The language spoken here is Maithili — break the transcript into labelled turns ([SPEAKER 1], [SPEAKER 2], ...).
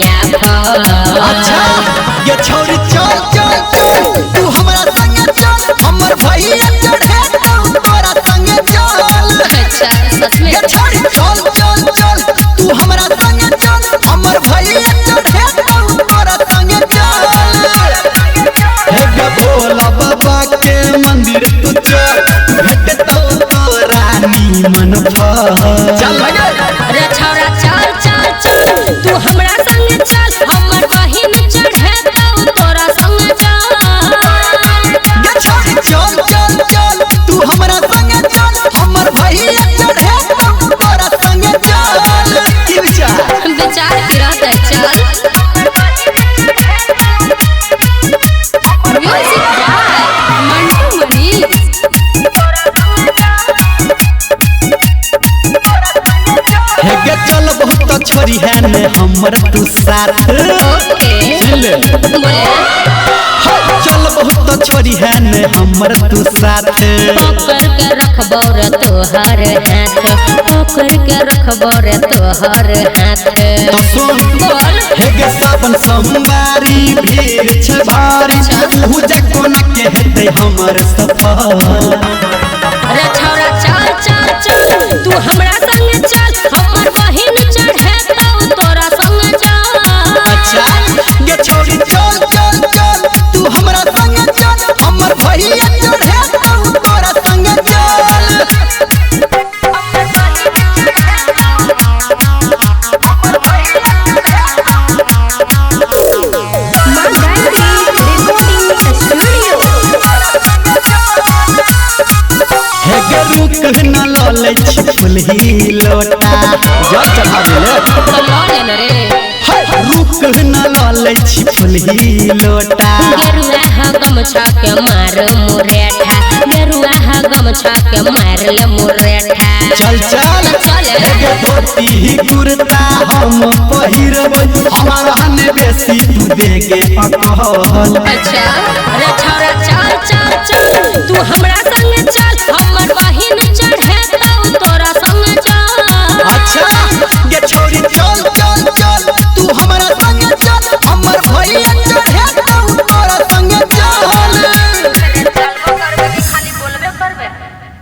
[SPEAKER 1] आफत।
[SPEAKER 2] अच्छा ये छोरी चल चल चल तू हमरा संगे चल, हमर भैया चढ़े तू तोरा संगे चल।
[SPEAKER 1] अच्छा सच में?
[SPEAKER 2] ये छोरी चल चल चल तू हमरा संगे चल, हमर भैया चढ़े तू तोरा संगे चल। हे गे भोला बाबा के मंदिर तू चल, भेटतौ तोरा नीमन फल। चल लगे
[SPEAKER 1] रे छौरा चल चल चल तू हमरा संगे चल, हमर बहिन चढ़े तू तोरा संगे चल।
[SPEAKER 2] ये छोरी चल चल चल तू हमरा संगे चल, हमर भैया चढ़े तू तोरा संगे चल। की विचार?
[SPEAKER 1] विचार की रहते चल। Music by Mantu Manish.
[SPEAKER 2] हे गे चल बहुत छोरी है ने हमर तू साथ।
[SPEAKER 1] ओके
[SPEAKER 2] ले
[SPEAKER 1] बोले।
[SPEAKER 2] चल बहुत छोरी है ने हमर तू साथ।
[SPEAKER 1] पकड़ के रखबो रे तोहर हाथ, पकड़ के रखबो रे तोहर हाथ।
[SPEAKER 2] तो सुन
[SPEAKER 1] बोल।
[SPEAKER 2] हे गे सावन सोमवारी भीड़ छै भारी, पूजा कोना के हेतै हमर सफल।
[SPEAKER 1] रे छौरा चल चल चल तू हमरा संगे चल, हमर बहिन चढ़े तू तोरा संगे चल।
[SPEAKER 2] अच्छा गे छोरी चल चल चल तू हमरा संगे चल, हमर भैया चढ़े तू तोरा संगे चल।
[SPEAKER 3] माँ गायत्री रिकॉर्डिंग स्टूडियो।
[SPEAKER 2] हे गे रुक न ल लै छी फुलही लोटा, जल चढ़ाबै ले।
[SPEAKER 1] तो लऽ ले न रे।
[SPEAKER 2] हे रुक न ल लै छी फुलही लोटा।
[SPEAKER 1] गेरुआ हा गमछा के मार मुरेठा, गेरुआ हा गमछा के मार ले मुरेठा।
[SPEAKER 2] चल चल
[SPEAKER 1] चल।
[SPEAKER 2] हे गे धोती ही कुर्ता हम पहिरबै, हमार हने बेसी तू देगे अकहल।
[SPEAKER 1] अच्छा रे छौरा